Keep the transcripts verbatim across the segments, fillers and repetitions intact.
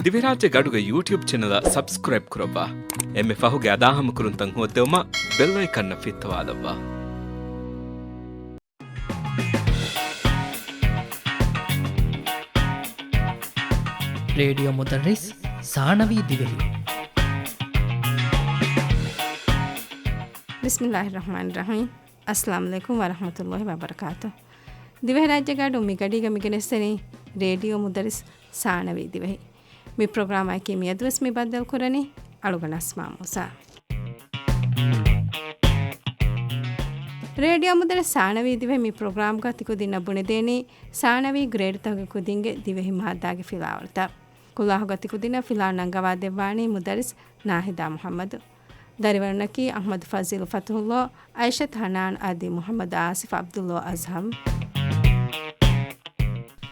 ދިވެހިރާއްޖެ ގަޑުގެ ޔޫޓިއުބް ޗެނަލަށް ސަބްސްކްރައިބް ކުރައްވާ. އެންމެ ފަހުގެ އަދާހަމަކުރުންތައް ހޯއްދެވުމަށް ބެލް އައިކަންއަށް ފިއްތަވާލައްވާ. ރޭޑިއޯ މުދައްރިސް ސާނަވީ ދިވެހި. ބިސްމިއްލާހި ރަޙްމާނި ރަޙީމް. އައްސަލާމު ޢަލައިކުމް ވަރަޙްމަތުﷲި ވަބަރަކާތު. ދިވެހިރާއްޖެ ގަޑު މި ގަޑީގަ މިގެނެސްދެނީ ރޭޑިއޯ މުދައްރިސް ސާނަވީ ދިވެހި. މި ޕްރޮގްރާމަކީ މިއަދުވެސް މި ބައްދަލުކުރަނީ އަޅުގަނޑު އަސްމާ މޫސާ. ރޭޑިއޯ މުދައްރިސް ސާނަވީ ދިވެހި މި ޕްރޮގްރާމްގަ ތިކުދިންނަށް ބުނެދޭނީ ސާނަވީ ގްރޭޑްތަކުގެ ކުދިންގެ ދިވެހި މާއްދާގެ ފިލާވަޅުތައް. ކުލާހުގަ ތިކުދިންނަށް ފިލާ ނަންގަވާދެއްވާނީ މުދައްރިސް ނާހިދާ މުޙައްމަދު. ދަރިވަރުންނަކީ އަޙްމަދު ފަޒީލު ފަތުޙުﷲ، އައިޝަތު ޙަނާން އަދި މުޙައްމަދު އާސިފް ޢަބްދުﷲ އަޒްހަމް.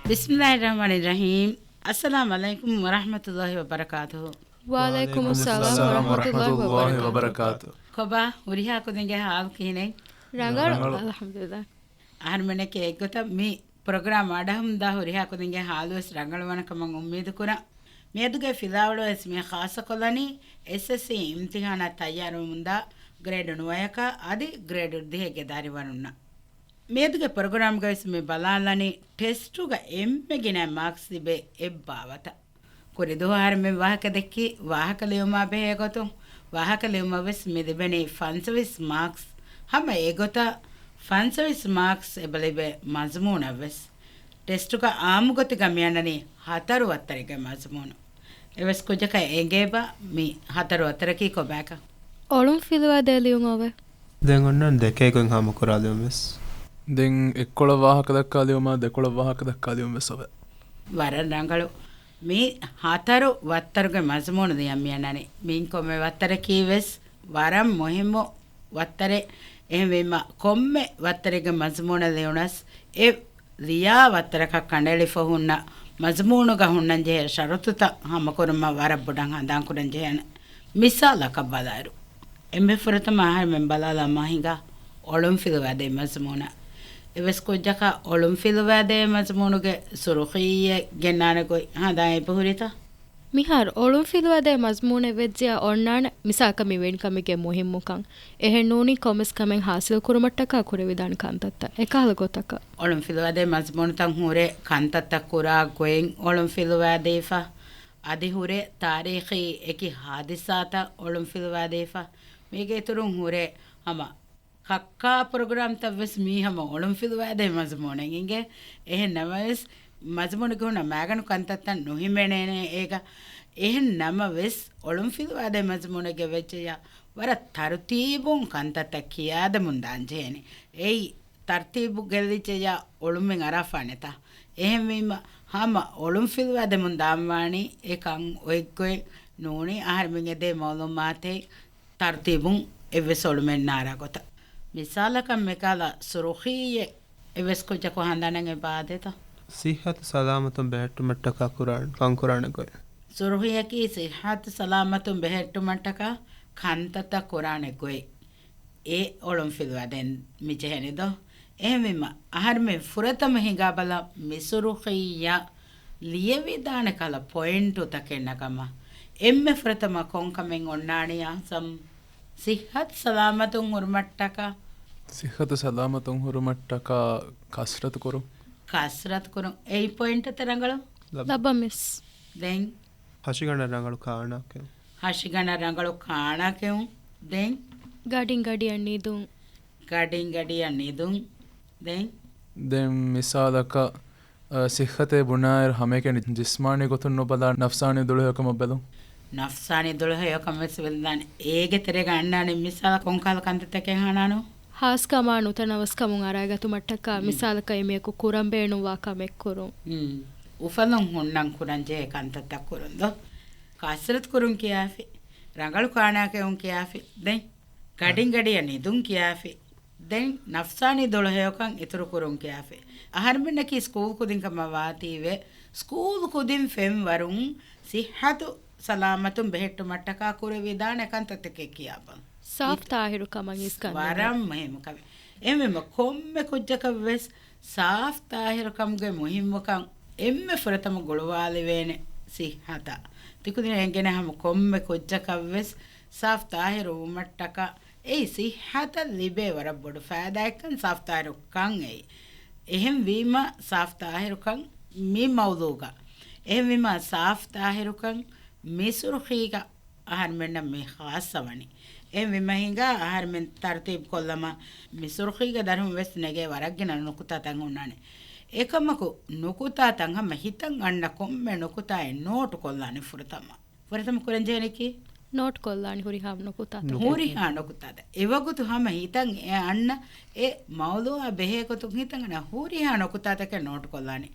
ބިސްމިއްލާހި ރަޙްމާނި ރަޙީމް. އައްސަލާމު ޢަލައިކުމް ވަރަޙްމަތުﷲި ވަބަރަކާތުހު. ވަޢަލައިކުމުއްސަލާމް ވަރަޙްމަތުﷲި ވަބަރަކާތުހު. ކޮބާ ހުރިހާ ކުދިންގެ ޙާލު ކިހިނެއް؟ ރަނގަޅު. ރަނގަޅު. އަލްޙަމްދުލިއްލާހް. އަހަރުމެންނަކީ އެއްގޮތަށް މި ޕްރޮގްރާމް އަޑަހަމުންދާ ހުރިހާ ކުދިންގެ ޙާލުވެސް ރަނގަޅުވާނެ ކަމަށް އުއްމީދުކުރަން. މިއަދުގެ ފިލާވަޅުވެސް މި ޚާއްޞަކޮށްލަނީ އެސްއެސްސީ އިމްތިޙާނަށް ތައްޔާރުވެމުންދާ ގްރޭޑު ނުވަޔަކާ އަދި ގްރޭޑު ދިހައެއްގެ ދަރިވަރުންނަށް. މިއަދުގެ ޕްރޮގްރާމްގަވެސް މި ބަލާލަނީ ޓެސްޓުގަ އެންމެ ގިނަ މާކްސް ލިބޭ އެއްބާވަތަށް. ކުރިދުވަހު އަހަރެމެން ވާހަކަ ދެއްކީ ވާހަކަ ލިޔުމާ ބެހޭ ގޮތުން. ވާހަކަ ލިޔުމަށް ވެސް މި ލިބެނީ ފަންސަވީސް މާކްސް. ހަމަ އެގޮތަށް ފަންސަވީސް މާކްސް އެބަ ލިބޭ މަޒުމޫނަށް ވެސް. ޓެސްޓުގަ އާއްމު ގޮތުގަ މި އަންނަނީ ހަތަރު ވައްތަރެއްގެ މަޒުމޫނު. އެވެސް ކުއްޖަކަށް އެނގޭބާ މި ހަތަރު ވައްތަރަކީ ކޮބާކަން؟ އޮޅުން ފިލުވާދޭ ލިޔުން އޮވެ. ދެން އޮންނަން ދެކޭ ގޮތް ހާމަކުރާލިޔުން ވެސް. ދެން އެއްކޮޅަށް ވާހަކަ ދައްކާލިޔުމާ ދެކޮޅަށް ވާހަކަ ދައްކާލިޔުން ވެސް އޮވެ. ވަރަށް ރަނގަޅު. މި ހަތަރު ވައްތަރުގެ މަޒުމޫނު ލިޔަން މިއަންނަނީ. މިއިން ކޮންމެ ވައްތަރަކީ ވެސް ވަރަށް މުހިއްމު ވައްތަރެއް. އެހެންވީމަ ކޮންމެ ވައްތަރެއްގެ މަޒުމޫނަށް ލިޔުނަސް އެ ލިޔާ ވައްތަރަކަށް ކަނޑައެޅިފަ ހުންނަ މަޒުމޫނުގަ ހުންނަންޖެހޭ ޝަރުތުތައް ހަމަކުރުމަށް ވަރަށް ބޮޑަށް ހަނދާންކުރަންޖެހޭނެ. މިސާލަކަށް ބަލާއިރު، އެންމެ ފުރަތަމަ އަހަރެމެން ބަލާލަމާ ހިނގާ އޮޅުން ފިލުވާދޭ މަޒުމޫނަށް. އެވެސް ކުއްޖަކަށް އޮޅުން ފިލުވާދޭ މަޒުމޫނުގެ ސުރުޚީއެއް ގެންނާނެ ގޮތް ހަނދާން އެބަހުރިތަ؟ މިހާރު އޮޅުން ފިލުވާދޭ މަޒުމޫނެއް ވެއްޖިޔާ އޮންނާނެ، މިސާލަކަށް މި ވެނިކަމެއްގެ މުހިއްމުކަން. އެހެން ނޫނީ ކޮންމެސް ކަމެއް ހާސިލް ކުރުމަށްޓަކާ ކުރެވިދާނެ ކަންތައްތައް. އެކަހަލަ ގޮތަކަށް. އޮޅުން ފިލުވާދޭ މަޒުމޫނުތައް ހުރެ ކަންތައްތައް ކުރާ ގޮތް އޮޅުން ފިލުވާދީފަ. އަދި ހުރެ ތާރީޚީ އެކި ހާދިސާތައް އޮޅުން ފިލުވާދީފަ. މީގެ އިތުރުން ހުރެ ހަމަ ކައްކާ ޕްރޮގްރާމްތައް ވެސް މީ ހަމަ އޮޅުން ފިލުވާދޭ މަޒުމޫނެއް އިނގޭ. އެހެން ނަމަވެސް، މަޒުމޫނުގެ ހުންނަ މައިގަނޑު ކަންތައްތައް ނުހިމެނޭނެ އޭގަ. އެހެން ނަމަވެސް، އޮޅުން ފިލުވާދޭ މަޒުމޫނެއްގެ ވެއްޖެޔާ، ވަރަށް ތަރުތީބުން ކަންތައްތައް ކިޔާދެމުން ދާން ޖެހޭނެ. އެއީ، ތަރުތީބު ގެއްލިއްޖެޔާ، އޮޅުމެއް އަރާފާނެތާ. އެހެންވީމަ، ހަމަ އޮޅުން ފިލުވާދެމުން ދާންވާނީ އެކަން އޮތްގޮތް ނޫނީ އަހަރެމެން އެދޭ މައުލޫމާތެއް ތަރުތީބުން އެއްވެސް އޮޅުމެއް ނާރާ ގޮތަށް. މިސާލަކަށް މިކަހަލަ ސުރުޚީއެއް އެއްވެސް ކުއްޖަކު ހަނދާނަށް އެބަ އާދޭތަ؟ ޞިއްޙަތު ސަލާމަތުން ބެހެއްޓުމަށްޓަކާ ކުރާން، ކަންކުރާނެ ގޮތް. ސުރުޚީއަކީ ޞިއްޙަތު ސަލާމަތުން ބެހެއްޓުމަށްޓަކާ ކަންތައްތައް ކުރާނެ ގޮތް. އެ އޮޅުން ފިލުވާދޭން މި ޖެހެނީ ދޯ؟ އެހެންވީމަ، އަހަރެމެން ފުރަތަމަ ހިނގާބަލަ މި ސުރުޚީއަށް ލިޔެވިދާނެ ކަހަލަ ޕޮއިންޓުތަކެއް ނަގަމާ. އެންމެ ފުރަތަމަ ކޮންކަމެއް އޮންނާނީ އަހްސަން؟ ޞިއްޙަތު ސަލާމަތުން ހުރުމަށްޓަކާ. ޞިއްޙަތު ސަލާމަތުން ހުރުމަށްޓަކާ ކަސްރަތު ކުރުން. ކަސްރަތު ކުރުން. އެއީ ޕޮއިންޓުތައް ރަނގަޅު؟ ލަބަ. ލަބަމިސް. ދެން؟ ހަށިގަނޑަށް ރަނގަޅު ކާނާކެއުން. ހަށިގަނޑަށް ރަނގަޅު ކާނާކެއުން. ދެން؟ ގަޑިން ގަޑިއަށް ނިދުން. ގަޑިން ގަޑިއަށް ނިދުން. ދެން؟ ދެން މިސާލަކަށް، އަ، ޞިއްޙަތޭ ބުނާއިރު ހަމައެކަނި ޖިސްމާނީ ގޮތުން ނުބަލާ ނަފްސާނީ ދުޅަހެޔޮކަމަށް ބެލުން. ނަފްސާނީ ދުޅަހެޔޮކަން ވެސް ބެލުން ދާނެ. އޭގެ ތެރޭގަ އަންނާނެ މިސާލަށް ކޮންކަހަލަ ކަންތައްތަކެއް ހަނާނު؟ ހާސްކަމާ ނުތަނަވަސްކަމުން އަރާގަތުމަށްޓަކާ، މިސާލަކަށް އެމީހަކު ކުރަން ބޭނުންވާ ކަމެއް ކުރުން. މް. އުފަލުން ހުންނަން ކުރަންޖެހޭ ކަންތައްތައް ކުރުން ދޯ؟ ކަސްރަތު ކުރުން ކިޔާފި. ރަނގަޅު ކާނާކެއުން ކިޔާފި. ދެން؟ ގަޑިން ގަޑިއަށް ނިދުން ކިޔާފި. ދެން ނަފްސާނީ ދުޅަހެޔޮކަން އިތުރުކުރުން ކިޔާފި. އަހަރެމެންނަކީ ސްކޫލް ކުދިން ކަމަށް ވާތީވެ، ސްކޫލް ކުދިން ފެންވަރުން ސިއްހަތު ސަލާމަތުން ބެހެއްޓުމަށްޓަކާ ކުރެވިދާނެ ކަންތައްތަކެއް ކިޔާބަލަ. ސާފް ތާހިރު ކަމަށް އިސްކަން ވަރަށް މުހިއްމު ކަމެއް. އެހެންވީމަ ކޮންމެ ކުއްޖަކަށް ވެސް ސާފް ތާހިރު ކަމުގެ މުހިއްމުކަން އެންމެ ފުރަތަމަ ގުޅުވާލެވޭނެ. ސިއްހަތަށް. ތިކުދިން އެނގޭނެ ހަމަ ކޮންމެ ކުއްޖަކަށްވެސް ސާފް ތާހިރު ވުމަށްޓަކާ އެއީ ސިއްހަތަށް ލިބޭ ވަރަށް ބޮޑު ފައިދާއެއްކަން ސާފް ތާހިރު ކަން އެއީ. އެހެން ވީމަ ސާފް ތާހިރުކަން މި މައުޟޫގަ، އެހެން ވީމަ ސާފް ތާހިރުކަން މި ސުރުޚީގަ އަހަރުމެންނަށް މި ޚާއްޞަ ވަނީ. އެހެން ވީމަ ހިނގާ އަހަރުމެން ތަރުތީބު ކޮށްލަމާ މި ސުރުޚީގަ ދަރުން ވެސް ނެގޭ ވަރަށް ގިނަ ނުކުތާތައް ހުންނާނެ. އެކަމަކު ނުކުތާތައް ހަމަ ހިތަށް އަންނަ ކޮންމެ ނުކުތާއެއް ނޯޓު ކޮށްލާނެ ފުރަތަމަ. ފުރަތަމަ ކުރަން ޖެހޭނެކީ؟ ނޯޓު ކޮށްލާނެ ހުރިހާ ނުކުތާތައް. ނުކުތާ. ހުރިހާ ނުކުތާތައް. އެވަގުތު ހަމަ ހިތަށް އެ އަންނަ އެ މައުޟޫއާ ބެހޭ ގޮތުން ހިތަށް އަންނަ ހުރިހާ ނުކުތާތަކެއް ނޯޓު ކޮށްލާނެ.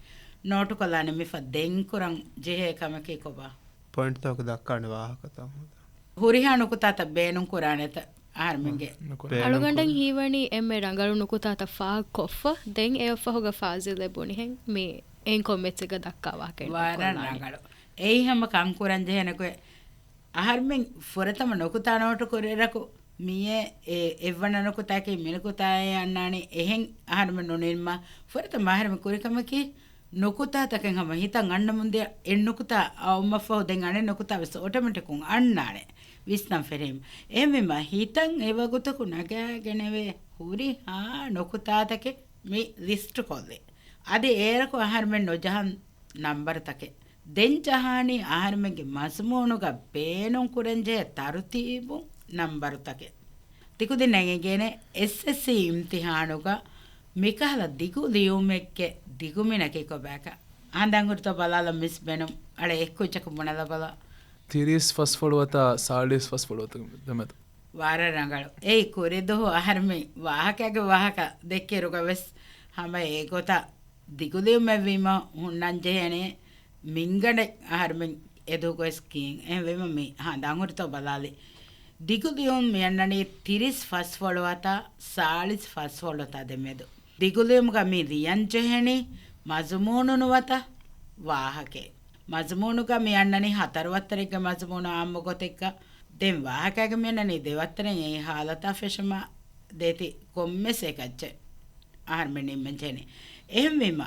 ނޯޓު ކޮށްލާނެ މިފަ ދެން ކުރަން ޖެހޭ ކަމަކީ ކޮބާ؟ ޕޮއިންޓްތަކު ދައްކާނެ ވާހަކަތައް ހޯދާ. ހުރިހާ ނުކުތާތައް ބޭނުން ކުރާނެތަ އަހަރުމެންގެ؟ ބޭނުން އަޅުގަނޑަށް ކުރާނެ. ހީވަނީ އެންމެ ރަނގަޅު ނުކުތާތައް ފާހަގަކޮށްފަ، ދެން އެއަށްފަހުގަ ފާޒިލް އެ ބުނިހެން މި އެން ކޮންމެ އެއްޗެއްގަ ދައްކާ ވާހަކައެއް ވަރަށް ނުކޮށްލާނެ. ރަނގަޅު. އެއީ ހަމަ ކަން ކުރަން ޖެހޭނެ ގޮތް. އަހަރުމެން ފުރަތަމަ ނުކުތާ ނޯޓު ކުރިއިރަކު، މިއޭ އެ އެއްވަނަ ނުކުތާއަކީ މި ނުކުތާއޭ އަންނާނީ، އެހެން އަހަރުމެން ނުނިންމާ. ފުރަތަމަ އަހަރުމެން ކުރި ކަމަކީ، ނުކުތާތަކެއް ހަމަ ހިތަށް އަންނަމުންދިޔަ އެއް ނުކުތާ އައުމަށްފަހު ދެން އަނެއް ނުކުތާ ވެސް އޮޓޮމެޓިކުން އަންނާނެ ވިސްނަން ފެށީމަ. އެހެންވީމަ ހިތަށް އެވަގުތަކު ނަގާގެނެވޭ ހުރިހާ ނުކުތާތަކެއް މި ލިސްޓް ކޮށްލި. އަދި އޭރަކު އަހަރުމެން ނުޖަހަން ނަންބަރުތަކެއް. ދެން ޖަހާނީ އަހަރުމެންގެ މަޒުމޫނުގަ ބޭނުން ކުރަންޖެހޭ ތަރުތީބު ނަންބަރުތަކެއް. ތިކުދިންނަށް އެނގޭނެ އެސްއެސްސީ އިމްތިހާނުގަ މިކަހަލަ ދިގު ލިޔުމެއްގެ ދިގުމިނަކީ ކޮބާކަ؟ ހަނދާން ހުރިތޯ ބަލާލަ މިސް ބެނު. އަޅެ އެއްކުއްޖަކު ބުނެލަބަލަ. ތިރީސް ފަސްފޮޅުވަތާ ސާޅީސް ފަސްފޮޅުވަތު ދެމެދު. ވަރަށް ރަނގަޅު. އެއީ ކުރިދުހު އަހަރުމެން ވާހަކައިގެ ވާހަކަ ދެއްކިއިރުގަ ވެސް ހަމަ އެގޮތަށް ދިގުލިޔުމެއްވީމަ ހުންނަންޖެހޭނެ މިންގަނޑެއް އަހަރުމެން އެދުގޮސް ކީން. އެހެންވީމަ މި ހަނދާން ހުރިތޯ ބަލާލި. ދިގުލިޔުން މިއަންނަނީ ތިރީސް ފަސްފޮޅުވަތާ ސާޅީސް ފަސްފޮޅުވަތާ ދެމެދު. ދިގުލިޔުމުގަ މި ލިޔަންޖެހެނީ މަޒުމޫނު ނުވަތަ ވާހަކައެއް. މަޒުމޫނުގަ މި އަންނަނީ ހަތަރު ވައްތަރެއްގެ މަޒުމޫނު އާއްމު ގޮތެއްގަ. ދެން ވާހަކައިގަ މި އަންނަނީ ދެ ވައްތަރެއް. އެއީ ހާލަތާ ފެށުމާ ދޭތި ކޮންމެސް އެކައްޗެއް އަހަރުމެން ނިންމަންޖެހެނީ. އެހެންވީމަ،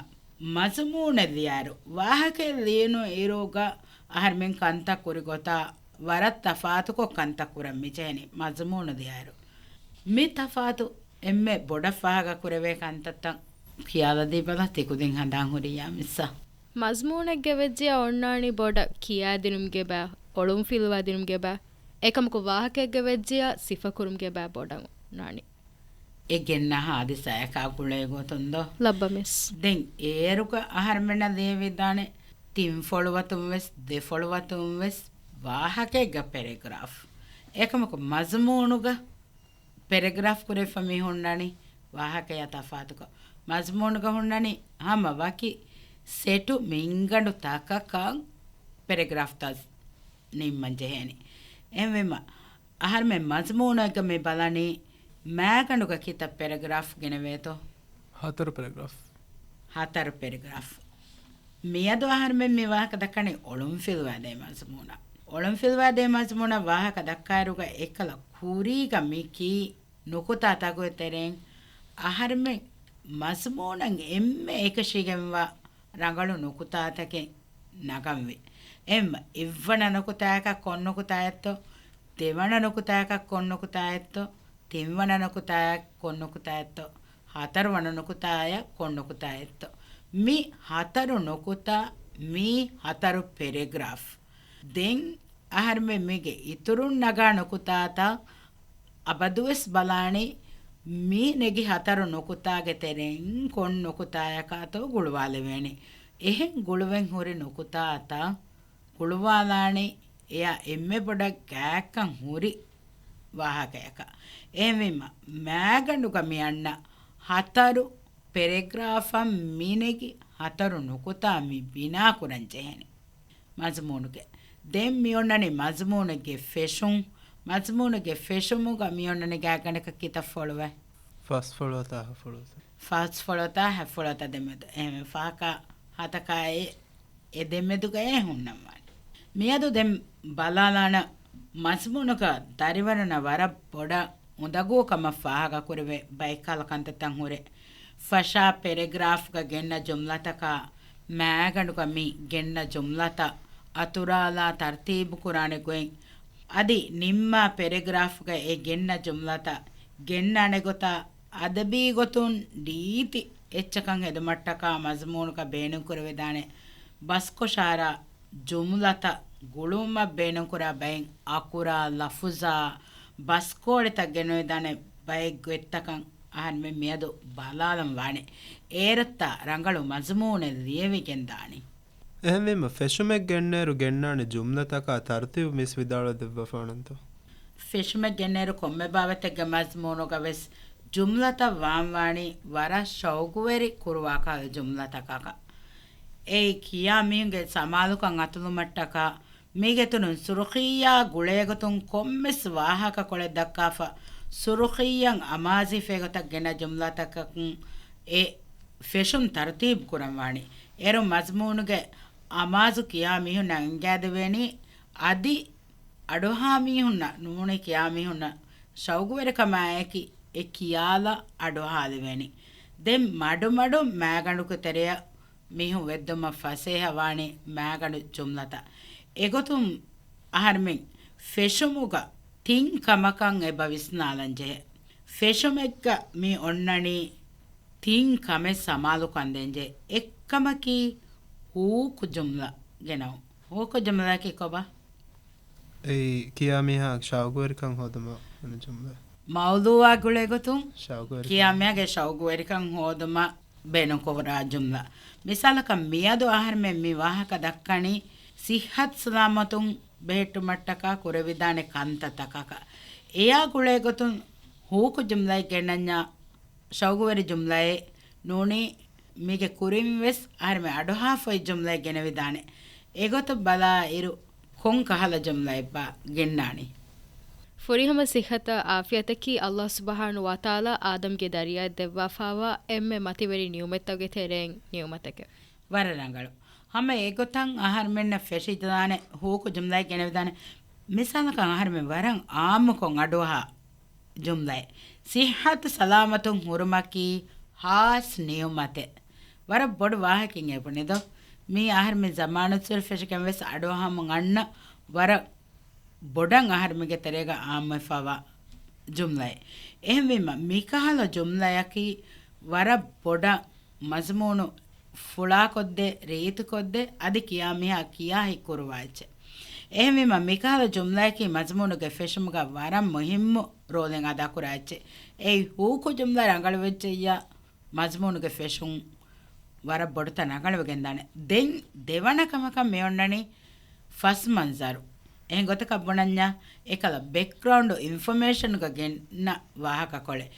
މަޒުމޫނެއް ލިޔާއިރު، ވާހަކައެއް ލިޔުނު އިރުގަ އަހަރުމެން ކަންތައް ކުރި ގޮތާ ވަރަށް ތަފާތުކޮށް ކަންތައް ކުރަން މިޖެހެނީ މަޒުމޫނު ލިޔާއިރު. މި ތަފާތު އެންމެ ބޮޑަށް ފާހަގަ ކުރެވޭ ކަންތައްތައް ކިޔާލަދީބަލަ. ތިކުދިން ހަނދާން ހުރިއްޔާ މިސްއާ؟ މަޒުމޫނެއްގެ ވެއްޖިޔާ އޮންނާނީ ބޮޑަށް ކިޔާދިނުމުގެ ބައި، އޮޅުން ފިލުވާދިނުމުގެ ބައި. އެކަމަކު ވާހަކައެއްގެ ވެއްޖިޔާ ސިފަކުރުމުގެ ބައި ބޮޑަށް އޮންނާނީ. އެ ގެންނަ ހާދިސާއަކާ ގުޅޭ ގޮތުން ދޯ؟ ލައްބަ މިސް. ދެން އޭރުގަ އަހަރުމެންނަށް ލިޔެވިދާނެ ތިން ފޮޅުވަތުން ވެސް، ދެ ފޮޅުވަތުން ވެސް ވާހަކައެއްގަ ޕެރެގްރާފް. އެކަމަކު މަޒުމޫނުގަ ޕެރެގްރާފް ކުރެވިފަ މި ހުންނަނީ ވާހަކަޔާ ތަފާތުކޮށް. މަޒުމޫނުގަ ހުންނަނީ ހަމަ ވަކި ސެޓު މިންގަނޑު ތަކަކަށް ޕެރެގްރާފްތައް ނިންމަން ޖެހޭނެ. އެހެންވީމަ، އަހަރުމެން މަޒުމޫނެއްގަ މި ބަލަނީ މާގަނޑުގަ ކިތައް ޕެރެގްރާފް ގެނެވޭތޯ؟ ހަތަރު ޕެރެގްރާފް. ހަތަރު ޕެރެގްރާފް. މިއަދު އަހަރުމެން މި ވާހަކަ ދައްކަނީ އޮޅުން ފިލުވާދޭ މަޒުމޫނަށް. އޮޅުން ފިލުވާދޭ މަޒުމޫނަށް ވާހަކަ ދައްކާއިރުގަ އެއްކަލަ ކުރީގަ މި ކީ ނުކުތާތަކުގެ ތެރެއިން އަހަރުމެން މަޒުމޫނަށް އެންމެ އެކަށީގެންވާ ރަނގަޅު ނުކުތާތަކެއް ނަގަންވީ. އެންމެ އެއްވަނަ ނުކުތާއަކަށް ކޮން ނުކުތާއެއްތޯ؟ ދެވަނަ ނުކުތާއަކަށް ކޮން ނުކުތާއެއްތޯ؟ ތިންވަނަ ނުކުތާއަށް ކޮން ނުކުތާއެއްތޯ؟ ހަތަރުވަނަ ނުކުތާއަށް ކޮން ނުކުތާއެއްތޯ؟ މި ހަތަރު ނުކުތާ، މި ހަތަރު ޕެރެގްރާފް. ދެން އަހަރުމެން މީގެ އިތުރުން ނަގާ ނުކުތާތައް އަބަދުވެސް ބަލާނީ މި ނެގި ހަތަރު ނުކުތާގެ ތެރެއިން ކޮން ނުކުތާޔަކާތޯ ގުޅުވާލެވޭނެ. އެހެން ގުޅުވެން ހުރި ނުކުތާތައް ގުޅުވާލާނީ އެޔާ އެންމެ ބޮޑަށް ގާތްކަން ހުރި ވާހަކަޔަކަށް. އެހެންވީމަ، މާގަނޑުގަ މި އަންނަ ހަތަރު ޕެރެގްރާފަށް މި ނެގި ހަތަރު ނުކުތާ މި ބިނާ ކުރަން ޖެހޭނެ. މަޒުމޫނުގެ. ދެން މި އޮންނަނީ މަޒުމޫނެއްގެ ފެށުން. މަޒުމޫނުގެ ފެށުމުގަ މި އޮންނަނީ ގާތްގަނޑަކަށް ކިތައް ފޮޅުވަތް؟ ފަސް ފޮޅުވަތާ ހަ ފޮޅުވަތަށް. ފަސް ފޮޅުވަތާ ހަ ފޮޅުވަތަށް ދެމެދު. އެހެން ފަހަކާ ހަތަކާއި އެ ދެމެދުގައޭ ހުންނަންވާނެ. މިއަދު ދެން ބަލާލާނަ މަޒުމޫނަކަށް ދަރިވަރުންނަށް ވަރަށް ބޮޑަށް އުނދަގޫ ކަމަށް ފާހަގަކުރެވޭ ބައެއްކަހަލަ ކަންތައްތައް ހުރޭ. ފަށާ ޕެރެގްރާފްގަ ގެންނަ ޖުމްލަތަކާ މާގަނޑުގަ މި ގެންނަ ޖުމްލަތައް އަތުރާލާ ތަރުތީބު ކުރާނެ ގޮތް، އަދި ނިންމާ ޕެރެގްރާފްގަ އެ ގެންނަ ޖުމްލަތައް ގެންނާނެ ގޮތާ އަދަބީ ގޮތުން ރީތި އެއްޗަކަށް ހެދުމަށްޓަކާ މަޒުމޫނުގަ ބޭނުންކުރެވިދާނެ ބަސްކޮށާރާ ޖުމްލަތައް ގުޅުވުމަށް ބޭނުންކުރާ ބައެއް އަކުރާ ލަފުޒާ ބަސްކޯޅިތައް ގެނެވިދާނެ ބައެއް ގޮތްތަކަށް އަހަރުމެން މިއަދު ބަލާލަން ވާނެ. އޭރަށްތާ ރަނގަޅު މަޒުމޫނެއް ލިޔެވިގެން ދާނީ. އެހެންވީމަ، ފެށުމެއް ގެންނައިރު ގެންނާނެ ޖުމްލަތަކާ ތަރުތީބު މިސް ވިދާޅުވެ ދެއްވާފާނަންތޯ؟ ފެށުމެއް ގެންނައިރު ކޮންމެ ބާވަތެއްގެ މަޒްމޫނުގަ ވެސް ޖުމްލަތައް ވާންވާނީ ވަރަށް ޝައުގުވެރި ކުރުވާ ކަހަލަ ޖުމްލަތަކަކަށް. އެއީ ކިޔާ މީހުންގެ ސަމާލުކަން އަތުލުމަށްޓަކާ، މީގެ ތުނުން ސުރުޚިއްޔާ ގުޅޭގޮތުން ކޮންމެސް ވާހަކަކޮޅެއް ދައްކާފަ، ސުރުޚިއްޔަން އަމާޒުވެފައި ގޮތަށް ގެނަ ޖުމްލަތަކަކުން އެ ފެށުން ތަރުތީބު ކުރަންވާނެ. އޭރު މަޒްމޫނުގެ އަމާޒު ކިޔާ މީހުންނަށް އެނގާދެވޭނީ، އަދި އަޑުއަހާ މީހުންނަށް ނޫނީ ކިޔާ މީހުންނަށް ޝައުގުވެރިކަމާއެކީ އެ ކިޔާލާ އަޑުއަހާލެވޭނީ. ދެން މަޑުމަޑުން މާގަނޑުގެ ތެރެއަށް މީހުން ވެއްދުމަށް ފަސޭހަވާނީ މާގަނޑު ޖުމްލަތައް. އެގޮތުން އަހަރުމެން ފެށުމުގަ ތިން ކަމަކަށް އެބަ ވިސްނާލަން ޖެހޭ. ފެށުމެއްގަ މި އޮންނަނީ ތިން ކަމެއް ސަމާލުކަން ދޭންޖެހޭ. އެއްކަމަކީ ހޫކު ޖުމްލަ ގެނައުން. ހޫކު ޖުމްލައަކީ ކޮބާ؟ އެއީ ކިޔާ މީހާ ޝައުގުވެރިކަން ހޯދުމަށް އޮންނަ ޖުމްލަ. މައުޟޫއާ ގުޅޭގޮތުން ޝައުގުވެރިކަން. ކިޔާ މީހާގެ ޝައުގުވެރިކަން ހޯދުމަށް ބޭނުންކުރާ ޖުމްލަ. މިސާލަކަށް، މިއަދު އަހަރުމެން މި ވާހަކަ ދައްކަނީ ސިއްހަތު ސަލާމަތުން ބެހެއްޓުމަށްޓަކާ ކުރެވިދާނެ ކަންތައްތަކަކަށް. އެޔާ ގުޅޭގޮތުން ހޫކު ޖުމްލައެއް ގެނަންޏާ ޝައުގުވެރި ޖުމްލައެއް ނޫނީ، މީގެ ކުރިން ވެސް އަހަރުމެން އަޑުއަހާފައި ޖުމްލައެއް ގެނެވިދާނެ. އެގޮތަށް ބަލާ އިރު، ކޮން ކަހަލަ ޖުމްލައެއްބާ ގެންނާނީ؟ ފުރިހަމަ ސިއްހަތާ އާފިޔަތަކީ އައްލާހު ސުބްޙާނަހޫ ވަތަޢާލާ އާދަމްގެ ދަރިޔައަށް ދެއްވާފައިވާ އެންމެ މަތިވެރި ނިޢުމަތްތަކުގެ ތެރެއިން ނިޢުމަތެކެވެ. ވަރަށް ރަނގަޅު. ހަމަ އެގޮތަށް އަހަރުމެންނަށް ފެށިދާނެ ހޫކު ޖުމްލައެއް ގެނެވިދާނެ. މިސާލަކަށް، އަހަރުމެން ވަރަށް އާއްމުކޮށް އަޑުއަހާ ޖުމްލައެއް. ސިއްހަތު ސަލާމަތުން ހުރުމަކީ ހާސް ނިޢުމަތެއް. ވަރަށް ބޮޑު ވާހަކައެއް އެބުނެދޯ. މީ އަހަރުމެން ޒަމާނުއްސުރެ ފެށިގެން ވެސް އަޑުއަހަމުން އަންނަ ވަރަށް ބޮޑަށް އަހަރުމެންގެ ތެރޭގަ އާއްމުވެފައިވާ ޖުމްލައެއް. އެހެންވީމަ، މިކަހަލަ ޖުމްލަޔަކީ ވަރަށް ބޮޑަށް މަޒުމޫނު ފުޅާކޮށްދޭ، ރީތިކޮށްދޭ، އަދި ކިޔާ މީހާ ކިޔާ ހިތްކުރުވާ އެއްޗެއް. އެހެންވީމަ، މިކަހަލަ ޖުމްލަޔަކީ މަޒުމޫނުގެ ފެށުމުގަ ވަރަށް މުހިއްމު ރޯލެއް އަދާކުރާ އެއްޗެއް. އެއީ ހޫކު ޖުމްލަ ރަނގަޅުވެއްޖެއްޔާ، މަޒުމޫނުގެ ފެށުން ވަރަށް ބޮޑުތަން ރަނގަޅުވެގެންދާނެ. ދެން ދެވަނަ ކަމަކަށް މިއޮންނަނީ ފަސްމަންޒަރު. އެހެން ގޮތަކަށް ބުނަންޏާ، އެކަލަ ބެކްގްރައުންޑް އިންފޮމޭޝަންގަ ގެންނަ ވާހަކަކޮޅެއް.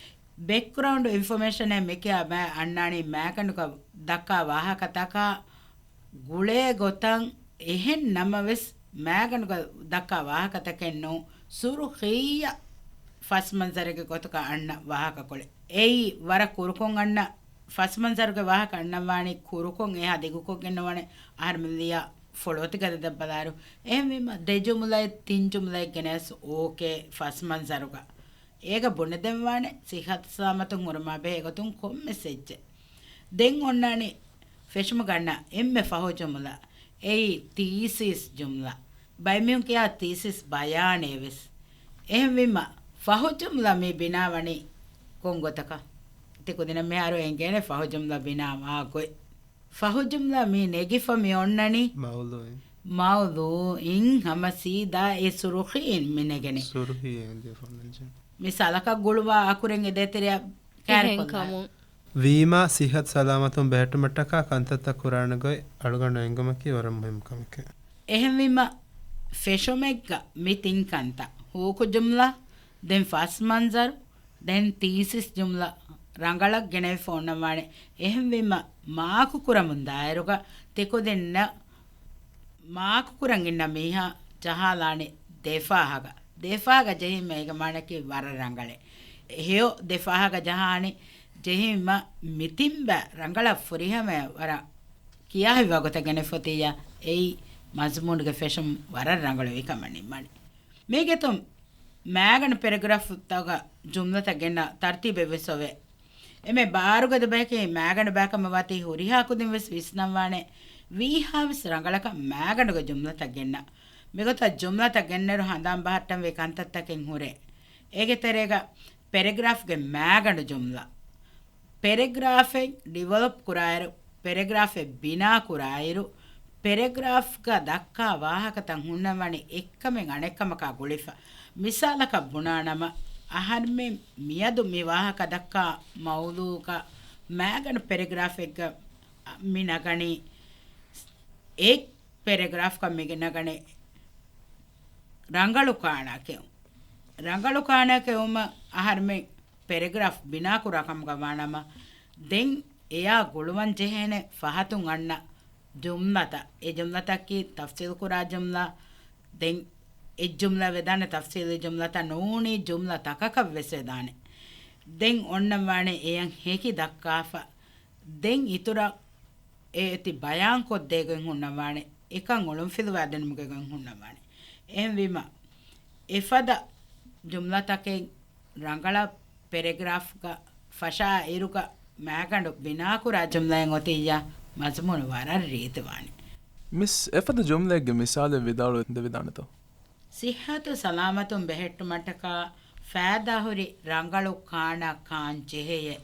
ބެކްގްރައުންޑް އިންފޮމޭޝަނެއް މިކިޔާ ބައެއް އަންނާނީ މާގަނޑުގަ ދައްކާ ވާހަކަތަކާ ގުޅޭ ގޮތަށް. އެހެން ނަމަވެސް، މާގަނޑުގަ ދައްކާ ވާހަކަތަކެއް ނޫން، ސުރުޚިއްޔަ ފަސްމަންޒަރެއްގެ ގޮތުގަ އަންނަ ވާހަކަކޮޅެއް. އެއީ ވަރަށް ކުރުކޮށް އަންނަ ފަސްމަންޒަރުގެ ވާހަކަ އަންނަންވާނީ، ކުރުކޮށް އެހާ ދިގުކޮށްގެން ނުވާނެ. އަހަރުމެން ލިޔާ ފޮޅުއޮތީގަ ދައްކާ ބަލާއިރު. އެހެންވީމަ، ދެ ޖުމުލައެއް ތިން ޖުމުލައެއް ގެނެސް އޯކޭ ފަސްމަންޒަރުގަ. އޭގަ ބުނެދެންވާނެ ސިއްހަތު ސަލާމަތުން ހުރުމާ ބެހޭ ގޮތުން ކޮންމެސް އެއްޗެއް. ދެން އޮންނާނީ ފެށުމުގަ އަންނަ އެންމެ ފަހު ޖުމުލަ. އެއީ ތީސިސް ޖުމްލަ. ބައެއް މީހުން ކިޔާ ތީސިސް ބަޔާނޭ ވެސް. އެހެންވީމަ، ފަހު ޖުމްލަ މި ބިނާވަނީ ކޮން ގޮތަކަށް؟ ތި ކުދިންނަށް މިހާރު އެނގޭނެ ފަހު ޖުމްލަ ބިނާވާ ގޮތް. ފަހު ޖުމްލަ މި ނެގިފަ މި އޮންނަނީ މައުޟޫއެއް. މައުޟޫއިން ހަމަ ސީދާ އެ ސުރުޚީން މި ނެގެނީ. ސުރުޚީއެއް ލިޔެފަ އޮންނަންޖެ. މި ސަލަކަށް ގުޅުވާ އަކުރެއް އެ ދޭތެރެއަށް ކާރިކޮށްލާ. އެހެންކަމުން. ވީމާ، ސިއްހަތު ސަލާމަތުން ބެހެއްޓުމަށްޓަކާ ކަންތައްތައް ކުރާނެ ގޮތް އަޅުގަނޑު އެނގުމަކީ ވަރަށް މުހިއްމު ކަމެކޭ. އެހެންވީމަ، ފެށުމެއްގަ މި ތިން ކަންތައް، ހޫކު ޖުމްލަ، ދެން ފަސް މަންޒަރު، ދެން ތީސިސް ޖުމްލަ ރަނގަޅަށް ގެނެވިފަ އޮންނަންވާނެ. އެހެންވީމަ، މާކު ކުރަމުން ދާއިރުގަ ތިކުދިންނަށް މާކު ކުރަން އިންނަ މީހާ ޖަހާލާނެ ދެފާހަގަ. ދެފާހަގަ ޖެހީމަ އޭގެ މާނައަކީ ވަރަށް ރަނގަޅޭ. ހެޔޮ ދެފާހަގަ ޖަހާނެ ޖެހީމަ މި ތިން ބައި ރަނގަޅަށް ފުރިހަމަޔަށް ވަރަށް ކިޔާ ހިތްވާ ގޮތަށް ގެނެފަ އޮތިއްޔާ، އެއީ މަޒުމޫނުގެ ފެށުން ވަރަށް ރަނގަޅުވި ކަމަށް ނިންމަނީ. މީގެތުން މާގަނޑު ޕެރެގްރާފްތަކުގަ ޖުމްލަތައް ގެންނަ ތަރުތީބެއް ވެސް އޮވޭ. އެންމެ ބާރުގަދަ ބަޔަކީ މާގަނޑު ބައިކަމަށް ވާތީ ހުރިހާ ކުދިން ވެސް ވިސްނަންވާނެ. ވީހާވެސް ރަނގަޅަކަށް މާގަނޑުގެ ޖުމްލަތައް ގެންނަ. މިގޮތަށް ޖުމްލަތައް ގެންނައިރު ހަނދާން ބަހައްޓަންވީ ކަންތައްތަކެއް ހުރޭ. އޭގެ ތެރޭގަ ޕެރެގްރާފްގެ މާގަނޑު ޖުމްލަ. ޕެރެގްރާފެއް ޑިވެލޮޕް ކުރާއިރު، ޕެރެގްރާފެއް ބިނާ ކުރާއިރު، ޕެރެގްރާފްގަ ދައްކާ ވާހަކަތައް ހުންނަންވާނެ އެއްކަމެއް އަނެއްކަމަކާ ގުޅިފަ. މިސާލަކަށް ބުނާނަމަ، އަހަރުމެން މިއަދު މި ވާހަކަ ދައްކާ މައުޟޫޢަކަށް މާގަނޑު ޕެރެގްރާފެއްގަ މި ނަގަނީ އެއް ޕެރެގްރާފްގަ މި ނަގަނީ ރަނގަޅު ކާނާ ކެއުން. ރަނގަޅު ކާނާ ކެއުމަށް އަހަރުމެން ޕެރެގްރާފް ބިނާކުރާ ކަމުގަ ވާނަމަ، ދެން އެޔާ ގުޅުވަން ޖެހޭނެ ފަހަތުން އަންނަ ޖުމްލަތައް. އެ ޖުމްލަތަކީ ތަފްސީލް ކުރާ ޖުމްލަ. ދެން އެއް ޖުމްލަ ވެދާނެ، ތަފްސީލީ ޖުމްލަތައް ނޫނީ ޖުމްލަ ތަކަކަށް ވެސް ވެދާނެ. ދެން އޮންނަން ވާނެ އެޔަށް ހެކި ދައްކާފަ. ދެން އިތުރަށް އެ އެތި ބަޔާންކޮށްދޭގޮތް ހުންނަންވާނެ، އެކަން އޮޅުންފިލުވާދިނުމުގެ ގޮތް ހުންނަންވާނެ. އެހެންވީމަ، އެފަދަ ޖުމްލަތަކެއް ރަނގަޅަށް ޕެރެގްރާފްގަ ފަށާ އިރުގަ މާގަނޑު ބިނާކުރާ ޖުމްލައެއް އޮތިއްޔާ، މަޒުމޫނު ވަރަށް ރީތިވާނެ. މިސް، އެފަދަ ޖުމްލައެއްގެ މިސާލެއް ވިދާޅު ދެވިދާނެތޯ؟ ޞިއްޙަތު ސަލާމަތުން ބެހެއްޓުމަށްޓަކާ ފައިދާހުރި ރަނގަޅު ކާނާ ކާން ޖެހެޔޭ.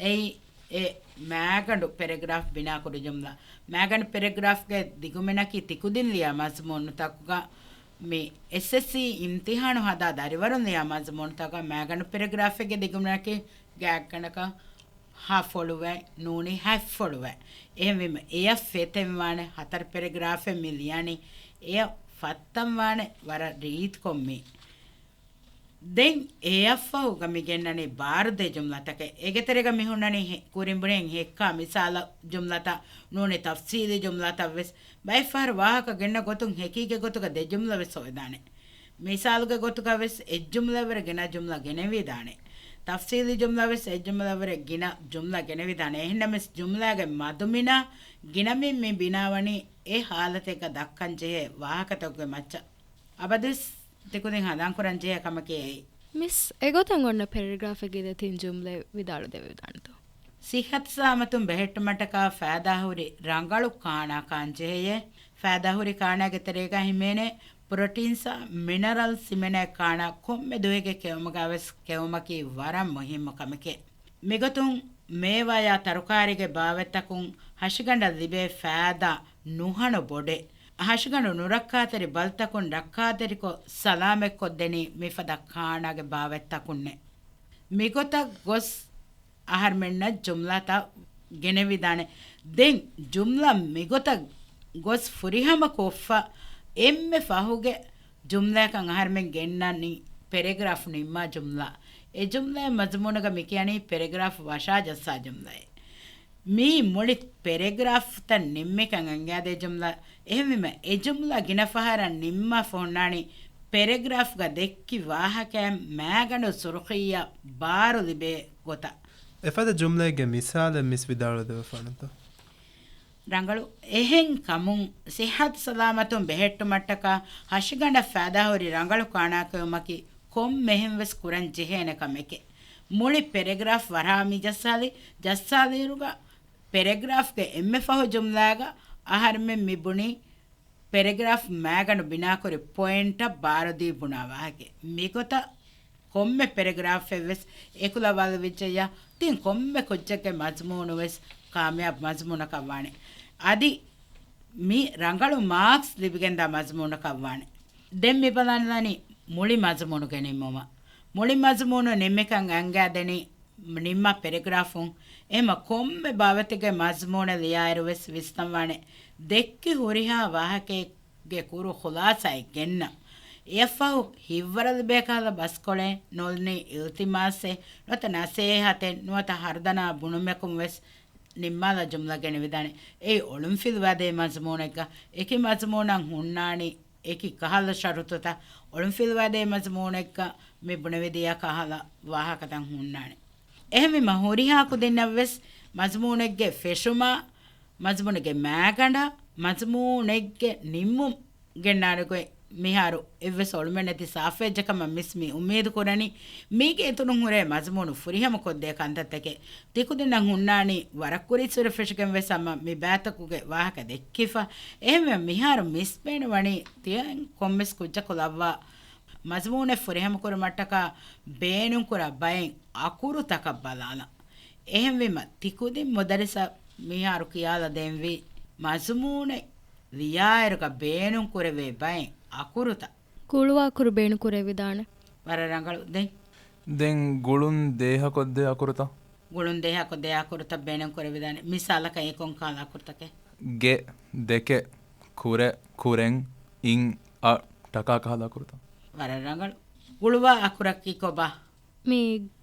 އެއީ އެ މާގަނޑު ޕެރެގްރާފް ބިނާކުރި ޖުމްލަ. މާގަނޑު ޕެރެގްރާފްގެ ދިގުމިނަކީ ތިކުދިން ލިޔާ މަޒުމޫނުތަކުގަ މި އެސްއެސްސީ އިމްތިހާނު ހަދާ ދަރިވަރުން ލިޔާ މަޒުމޫނުތަކަށް މާގަނޑު ޕެރެގްރާފެއްގެ ދިގުމިނަކީ ގާތްގަނޑަކަށް ހަ ފޮޅުވައި ނޫނީ ހަތް ފޮޅުވައި. އެހެންވީމަ، އެޔަށް ފެތެންވާނެ ހަތަރު ޕެރެގްރާފެއް މި ލިޔަނީ. އެޔަށް ފައްތަންވާނެ ވަރަށް ރީތިކޮށް މި. ދެން އެޔަށްފަހުގަ މި ގެންނަނީ ބާރުދޭ ޖުމްލަތަކެއް. އޭގެ ތެރޭގަ މި ހުންނަނީ ހެ-، ކުރިން ބުނިން ހެއްކާ މިސާލަށް ޖުމްލަތައް ނޫނީ ތަފްސީލީ ޖުމްލަތައް ވެސް. ބައެއްފަހަރު ވާހަކަ ގެންނަ ގޮތުން ހެކީގެ ގޮތުގަ ދެ ޖުމްލަ ވެސް އޮވެދާނެ. މިސާލުގެ ގޮތުގަ ވެސް އެއް ޖުމްލައަށްވުރެ ގިނަ ޖުމްލަ ގެނެވިދާނެ. ތަފްސީލީ ޖުމްލަ ވެސް އެއް ޖުމްލައަށްވުރެ ގިނަ ޖުމްލަ ގެނެވިދާނެ. އެހެންނަމަވެސް ޖުމްލާގެ މަދުމިނާ ގިނަމިން މި ބިނާވަނީ އެ ހާލަތެއްގަ ދައްކަންޖެހޭ ވާހަކަތަކުގެ މައްޗަށް. އަބަދުވެސް ތިކުދިން ހަނދާންކުރަންޖެހޭ ކަމަކީ އެއީ. މިސް، އެގޮތަށް އޮންނަ ޕެރެގްރާފެއްގެ ދެތިން ޖުމްލައެއް ވިދާޅު ދެވިދާނެތޯ؟ ޞިއްޙަތު ސަލާމަތުން ބެހެއްޓުމަށްޓަކާ ފައިދާހުރި ރަނގަޅު ކާނާ ކާން ޖެހެޔޭ. ފައިދާހުރި ކާނާގެ ތެރޭގަ ހިމޭނޭ ޕްރޮޓީންސްއާ މިނަރަލްސް ހިމެނޭ ކާނާ ކޮންމެ ދުވަހެއްގެ ކެއުމުގަ ވެސް ކެއުމަކީ ވަރަށް މުހިއްމު ކަމެކޭ. މިގޮތުން މޭވާޔާ ތަރުކާރީގެ ބާވަތްތަކުން ހަށިގަނޑަށް ލިބޭ ފައިދާ ނުހަނު ބޮޑޭ. ހަށިގަނޑު ނުރައްކާތެރި ބަލިތަކުން ރައްކާތެރިކޮށް ސަލާމަތްކޮށްދެނީ މިފަދަ ކާނާގެ ބާވަތްތަކުންނޭ. މިގޮތަށް ގޮސް އަހަރުމެންނަށް ޖުމްލަތައް ގެނެވިދާނެ. ދެން ޖުމްލަ މިގޮތަށް ގޮސް ފުރިހަމަ ކޮށްފަ އެންމެ ފަހުގެ ޖުމްލައަކަށް އަހަރުމެން ގެންނަނީ ޕެރެގްރާފް ނިންމާ ޖުމްލަ. އެ ޖުމްލައެއް މަޒުމޫނުގަ މިކިޔަނީ ޕެރެގްރާފް ވަށާ ޖައްސާ ޖުމްލައޭ. މީ މުޅި ޕެރެގްރާފްތައް ނިންމިކަން އަނގައިދޭ ޖުމްލަ. އެހެންވީމަ، އެ ޖުމްލަ ގިނަ ފަހަރަށް ނިންމާފަ ހުންނާނީ ޕެރެގްރާފްގަ ދެއްކި ވާހަކައިން މާގަނޑު ސުރުޚީއަށް ބާރު ލިބޭ ގޮތަށް. އެފަދަ ޖުމްލައެއްގެ މިސާލެއް މިސް ވިދާޅުވެދެވިފާނެތޯ؟ ރަނގަޅު. އެހެން ކަމުން، ޞިއްޙަތު ސަލާމަތުން ބެހެއްޓުމަށްޓަކާ ހަށިގަނޑަށް ފައިދާހުރި ރަނގަޅު ކާނާކެއުމަކީ ކޮންމެހެން ވެސް ކުރަން ޖެހޭނެ ކަމެކޭ. މުޅި ޕެރެގްރާފް ވަރަށް މި ޖައްސާލި، ޖައްސާލިއިރުގަ ޕެރެގްރާފްގެ އެންމެ ފަހު ޖުމްލާގަ އަހަރުމެން މި ބުނީ، ޕެރެގްރާފް މާގަނޑު ބިނާކުރި ޕޮއިންޓަށް ބާރުދީ ބުނާ ވާހަކަ. މިގޮތަށް ކޮންމެ ޕެރެގްރާފެއް ވެސް އެކުލަވާލެވިއްޖެއްޔާ، ތިން ކޮންމެ ކުއްޖެއްގެ މަޒުމޫނު ވެސް ކާމިޔާބު މަޒުމޫނަކަށް ވާނެ. އަދި މި ރަނގަޅު މާކްސް ލިބިގެންދާ މަޒުމޫނަކަށް ވާނެ. ދެން މި ބަލާން ދާނީ މުޅި މަޒުމޫނުގެ ނިންމުމަށް. މުޅި މަޒުމޫނު ނިންމިކަން އަނގައިދެނީ ނިންމާ ޕެރެގްރާފުން. އެހެމަ ކޮންމެ ބާވަތެއްގެ މަޒުމޫނެއް ލިޔާއިރު ވެސް ވިސްނަންވާނެ ދެއްކި ހުރިހާ ވާހަކައެއްގެ ކުރު ޚުލާސާއެއް ގެންނަ. އެއަށްފަހު ހިތްވަރު ލިބޭ ކަހަލަ ބަސްކޮޅެއް، ނޫނީ އިލްތިމާސެއް، ނުވަތަ ނަސޭހަތެއް، ނުވަތަ ހަރުދަނާ ބުނުމަކުން ވެސް ނިންމާލާ ޖުމްލަ ގެނެވިދާނެ. އެއީ އޮޅުންފިލުވާދޭ މަޒުމޫނެއްގަ. އެކި މަޒުމޫނަށް ހުންނާނީ އެކި ކަހަލަ ޝަރުތުތައް. އޮޅުންފިލުވާދޭ މަޒުމޫނެއްގަ މި ބުނެވިދިޔަ ކަހަލަ ވާހަކަތައް ހުންނާނެ. އެހެންވީމަ ހުރިހާ ކުދިންނަށް ވެސް މަޒުމޫނެއްގެ ފެށުމާ، މަޒުމޫނެއްގެ މާގަނޑާ، މަޒުމޫނެއްގެ ނިންމުން ގެންނާނެ ގޮތް މިހާރު އެއްވެސް އޮޅުމެއް ނެތި ސާފުވެއްޖެ ކަމަށް މިސް މި އުއްމީދު ކުރަނީ. މީގެ އިތުރުން ހުރޭ މަޒުމޫނު ފުރިހަމަ ކޮށްދޭ ކަންތައްތަކެއް. ތިކުދިންނަށް ހުންނާނީ ވަރަށް ކުރިއްސުރެ ފެށިގެން ވެސް ހަމަ މި ބައިތަކުގެ ވާހަކަ ދެއްކިފަ. އެހެންވެ މިހާރު މިސް ބޭނުންވަނީ ތިޔަން ކޮންމެސް ކުއްޖަކު ލައްވާ މަޒުމޫނެއް ފުރިހަމަކުރުމަށްޓަކާ ބޭނުންކުރާ ބައެއް އަކުރުތަކަށް ބަލާލަން. އެހެންވީމަ ތިކުދިން މުދައްރިސަށް މިހާރު ކިޔާލަ ދޭންވީ މަޒުމޫނެއް ލިޔާއިރުގަ ބޭނުންކުރެވޭ ބައެއް އަކުރުތައް. ގުޅުވާ އަކުރު ބޭނުންކުރެވިދާނެ. ވަރަށް ރަނގަޅު. ދެން؟ ދެން ގުޅުން ދޭހަކޮށްދޭ އަކުރުތައް. ގުޅުން ދޭހަކޮށްދޭ އަކުރުތައް ބޭނުންކުރެވިދާނެ. މިސާލަކަށް އެ ކޮން ކަހަލަ އަކުރުތަކެއް؟ ގެ، ދެކެ، ކުރެ، ކުރެން، އިން، އަ، ޓަކާ ކަހަލަ އަކުރުތައް. ވަރަށް ރަނގަޅު. ގުޅުވާ އަކުރަކީ ކޮބާ؟ މި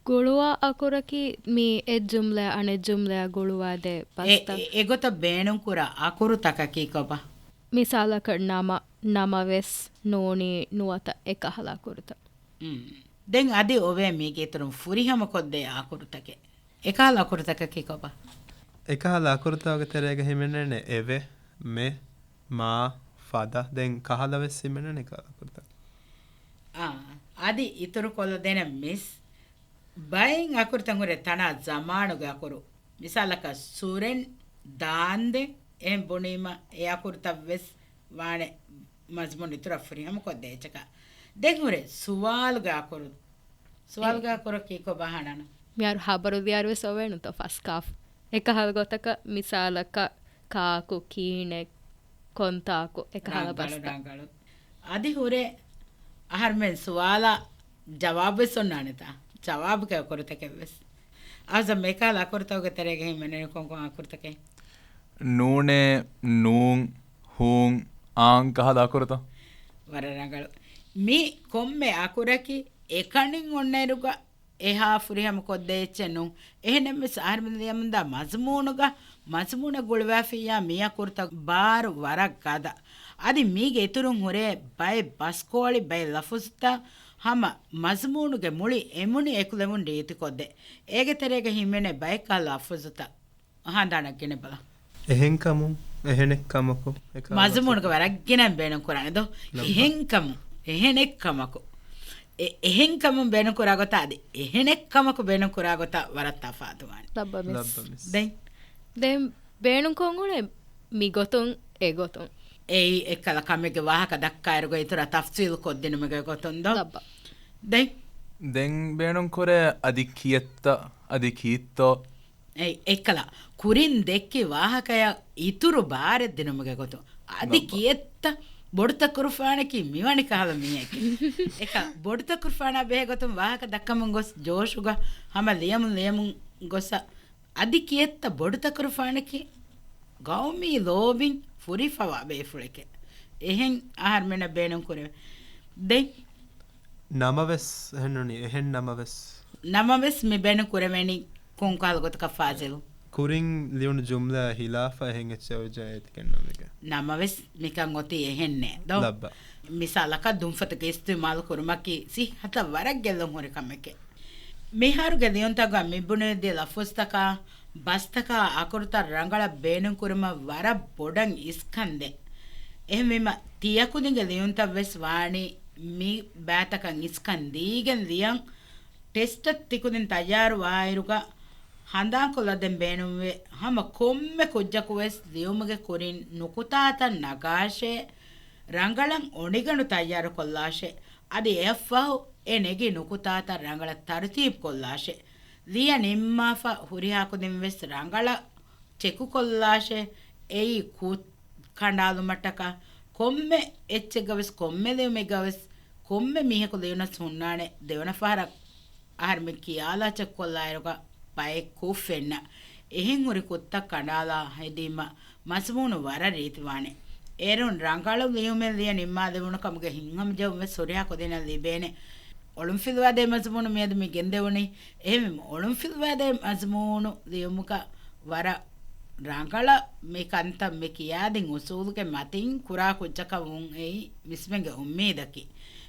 ގުޅުވާ އަކުރަކީ މި އެއް ޖުމްލައާ އަނެއް ޖުމްލައާ ގުޅުވާދޭ އެ، ބަސްތައް. އެ، އެގޮތަށް ބޭނުންކުރާ އަކުރުތަކަކީ ކޮބާ؟ މިސާލަކަށް ނަމަ، ނަމަވެސް، ނޫނީ، ނުވަތަ އެކަހަލަ އަކުރުތައް. މް. ދެން އަދި އޮވޭ މީގެ އިތުރުން ފުރިހަމަކޮށްދޭ އަކުރުތަކެއް. އެކަހަލަ އަކުރުތަކަކީ ކޮބާ؟ އެކަހަލަ އަކުރުތަކުގެ ތެރޭގަ ހިމެނޭނެ އެވެ، މެ، މާ، ފަދަ، ދެން ކަހަލަ ވެސް ހިމެނޭނެ އެކަހަލަ އަކުރުތައް. އާ، އަދި އިތުރު ކޮށްލަދޭނަން މިސް. ބައެއް އަކުރުތައް ހުރެ ތަނާ ޒަމާނުގެ އަކުރު. މިސާލަކަށް ސުރެން، ދާންދެން އެހެން ބުނީމަ އެ އަކުރުތައް ވެސް ވާނެ މަޒުމޫނު އިތުރަށް ފުރިހަމަކޮށްދޭ އެއްޗަކަށް. ދެން ހުރެ ސުވާލުގެ އަކުރު. ސުވާލުގެ އެ. އަކުރަކީ ކޮބާ ހަނާން؟ މިހާރު ހަބަރު ލިޔާއިރު ވެސް އޮވޭނުތޯ ފަސް ކާފް. އެކަހަލަ ގޮތަކަށް މިސާލަކަށް ކާކު، ކީނެއް، ކޮންތާކު އެކަހަލަ ރަނގަޅު، ބަސްތައް. ރަނގަޅު. އަދި ހުރެ އަހަރުމެން ސުވާލަށް ޖަވާބު ވެސް އޮންނާނެތާ؟ ޖަވާބުގެ އަކުރުތަކެއް ވެސް. އަޒަމް އެކަހަލަ އަކުރުތަކުގެ ތެރޭގަ ހިމެނޭނެ ކޮންކޮން އަކުރުތަކެއް؟ ނޫނޭ، ނޫން، ހޫން، އާން ކަހަލަ އަކުރުތައް. ވަރަށް ރަނގަޅު. މި ކޮންމެ އަކުރަކީ އެކަނިން އޮންނައިރުގަ އެހާ ފުރިހަމަ ކޮށްދޭ އެއްޗެއް ނޫން. އެހެނެއްވެސް އަހަރެމެން ލިޔަމުންދާ މަޒުމޫނުގަ، މަޒުމޫނަށް ގުޅިވާފިއްޔާ މި އަކުރުތައް ބާރު ވަރަށް ގަދަ. އަދި މީގެ އިތުރުން ހުރޭ ބައެއް ބަސްކޯޅި، ބައެއް ލަފުޒުތައް ހަމަ މަޒުމޫނުގެ މުޅި އެމުނި އެކުލެވުން ރީތިކޮށްދޭ. އޭގެ ތެރޭގަ ހިމެނޭ ބައެއްކަހަލަ ލަފުޒުތައް. ހަނދާނަށް ގިނައްވާލަ. އެހެންކަމުން، އެހެނެއްކަމަކު، އެކަހަލަ މަޒުމޫނުގަ ވަރަށް ގިނައިން ބޭނުން ކުރާނެ ދޯ. ލައްބަ. އެހެންކަމުން، އެހެނެއްކަމަކު. އެ، އެހެންކަމުން ބޭނުން ކުރާ ގޮތާ އަދި އެހެނެއްކަމަކު ބޭނުން ކުރާ ގޮތާ ވަރަށް ތަފާތުވާނެ. ލައްބަ މިސް. ލައްބަ މިސް. ދެން؟ ދެން ބޭނުން ކޮށް އުޅޭ މި ގޮތުން، އެ ގޮތުން. އެއީ އެއްކަލަ ކަމެއްގެ ވާހަކަ ދައްކާއިރުގަ އިތުރަށް ތަފްސީލު ކޮށްދިނުމުގެ ގޮތުން ދޯ؟ ލައްބަ. ދެން؟ ދެން ބޭނުން ކުރޭ އަދި ކިއެއްތަ، އަދި ކީއްތޯ؟ އެއް، އެއްކަލަ ކުރިން ދެއްކި ވާހަކަޔަށް އިތުރު ބާރެއް ދިނުމުގެ ގޮތުން. އަދި ލައްބަ. ކިއެއްތަ ބޮޑުތަކުރުފާނަކީ މިވަނި ކަހަލަ މީހެކޭ. އެކަ ބޮޑުތަކުރުފާނާ ބެހޭ ގޮތުން ވާހަކަ ދައްކަމުން ގޮސް ޖޯޝުގަ ހަމަ ލިޔަމުން ލިޔަމުން ގޮސް އަދި ކިއެއްތަ ބޮޑުތަކުރުފާނަކީ ގައުމީ ލޯބިން ފުރިފަވާ ބޭފުޅެކޭ. އެހެން އަހަރުމެންނަށް ބޭނުން ކުރެވޭ. ދެން؟ ނަމަވެސް އެހެންނޫނީ، އެހެން ނަމަވެސް. ނަމަވެސް މި ބޭނުން ކުރެވޭނީ ކޮންކަހަލަ ގޮތަކަށް ފާޒިލު؟ ކުރިން ލިޔުނު ޖުމްލައާ ހިލާފަށް އެހެން އެއްޗެއް އޮތްޖައޭ އޭތި ކެންނަމެގެ. ނަމަވެސް މިކަން އޮތީ އެހެންނޭ ދޯ؟ ލައްބަ. މިސާލަކަށް ދުންފަތުގެ އިސްތިޢުމާލު ކުރުމަކީ ސިއްހަތަށް ވަރަށް ގެއްލުން ހުރި ކަމެކޭ. މިހާރުގެ ލިޔުންތަކުގަ މި ބުނެވިދިޔަ ލަފުޒުތަކާ، ބަސްތަކާ އަކުރުތައް ރަނގަޅަށް ބޭނުން ކުރުމަށް ވަރަށް ބޮޑަށް އިސްކަން ދޭ. އެހެންވީމަ، ތިޔަކުދިންގެ ލިޔުންތައް ވެސް ވާނީ މި ބައިތަކަށް އިސްކަން ދީގެން ލިޔަން. ޓެސްޓަށް ތިކުދިން ތައްޔާރު ވާއިރުގަ ހަނދާންކޮށްލަދޭން ބޭނުންވޭ، ހަމަ ކޮންމެ ކުއްޖަކު ވެސް ލިޔުމުގެ ކުރިން ނުކުތާތައް ނަގާށޭ، ރަނގަޅަށް އޮނިގަނޑު ތައްޔާރުކޮށްލާށޭ. އަދި އެއަށްފަހު އެ ނެގި ނުކުތާތައް ރަނގަޅަށް ތަރުތީބުކޮށްލާށޭ. ލިޔަ ނިންމާފަ ހުރިހާ ކުދިން ވެސް ރަނގަޅަށް ޗެކުކޮށްލާށޭ. އެއީ ކުށް ކަނޑާލުމަށްޓަކާ ކޮންމެ އެއްޗެއްގަ ވެސް، ކޮންމެ ލިޔުމެއްގަ ވެސް، ކޮންމެ މީހަކު ލިޔުނަސް ހުންނާނެ ދެވަނަ ފަހަރަށް އަހަރުމެން ކިޔާލާ ޗެކްކޮށްލާއިރުގަ ބައެއް ކުށް ފެންނަ. އެހެން ހުރި ކުށްތައް ކަނޑާލާ ހެދީމަ މަޒުމޫނު ވަރަށް ރީތިވާނެ. އޭރުން ރަނގަޅު ލިޔުމެއް ލިޔެ ނިންމާލެވުނު ކަމުގެ ހިތްހަމަޖެހުން ވެސް ހުރިހާ ކުދިންނަށް ލިބޭނެ. އޮޅުންފިލުވާދޭ މަޒުމޫނު މިއަދު މި ގެންދެވުނީ. އެހެންވީމަ އޮޅުންފިލުވާދޭ މަޒުމޫނު ލިޔުމުގަ ވަރަށް ރަނގަޅަށް މި ކަންތައް މި ކިޔާދިން އުސޫލުގެ މަތިން ކުރާ ކުއްޖަކަށް ވުން އެއީ މިސްމެންގެ އުއްމީދަކީ.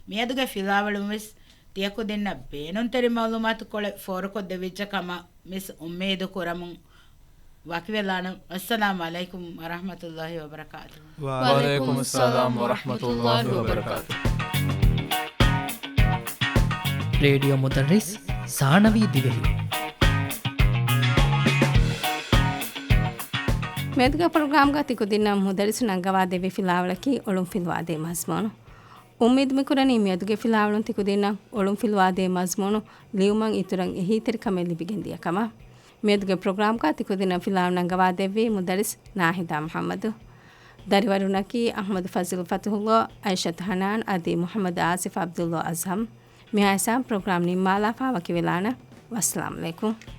މިއަދުގެ ފިލާވަޅުން ވެސް ތިޔަކުދިންނަށް ބޭނުންތެރި މައުލޫމާތުކޮޅެއް ފޯރުކޮށްދެވިއްޖެ ކަމަށް މިސް އުއްމީދު ކުރަމުން ވަކިވެލާނަން. އައްސަލާމު ޢަލައިކުމް ވަރަޙްމަތުﷲި ވަބަރަކާތުހު. ވަޢަލައިކުމުއްސަލާމް ވަރަޙްމަތުﷲި ވަބަރަކާތުހު. ރޭޑިއޯ މުދައްރިސް ސާނަވީ ދިވެހި. މިއަދުގެ ޕްރޮގްރާމްގަ ތިކުދިންނަށް މުދައްރިސު ނަންގަވާ ދެއްވި ފިލާވަޅަކީ އޮޅުންފިލުވާދޭ މަޒްމޫނު. އުއްމީދު މިކުރަނީ މިއަދުގެ ފިލާވަޅުން ތިކުދިންނަށް އޮޅުންފިލުވާދޭ މަޒްމޫނު ލިޔުމަށް އިތުރަށް އެހީތެރިކަމެއް ލިބިގެން ދިޔަ ކަމަށް. މިއަދުގެ ޕްރޮގްރާމްގަ ތިކުދިންނަށް ފިލާވަޅު ނަންގަވާ ދެއްވީ މުދައްރިސް ނާހިދާ މުޙައްމަދު. ދަރިވަރުންނަކީ އަޙްމަދު ފަޒުލު ފަތުޙުﷲ، އައިޝަތު ޙަނާން އަދި މުޙައްމަދު އާސިފް ޢަބްދުﷲ އަޒްހަމް. މިހާ ހިސާބުން ޕްރޮގްރާމް ނިންމާލާފަ ވަކިވެލާނަން. ވައްސަލާމް ޢަލައިކުމް.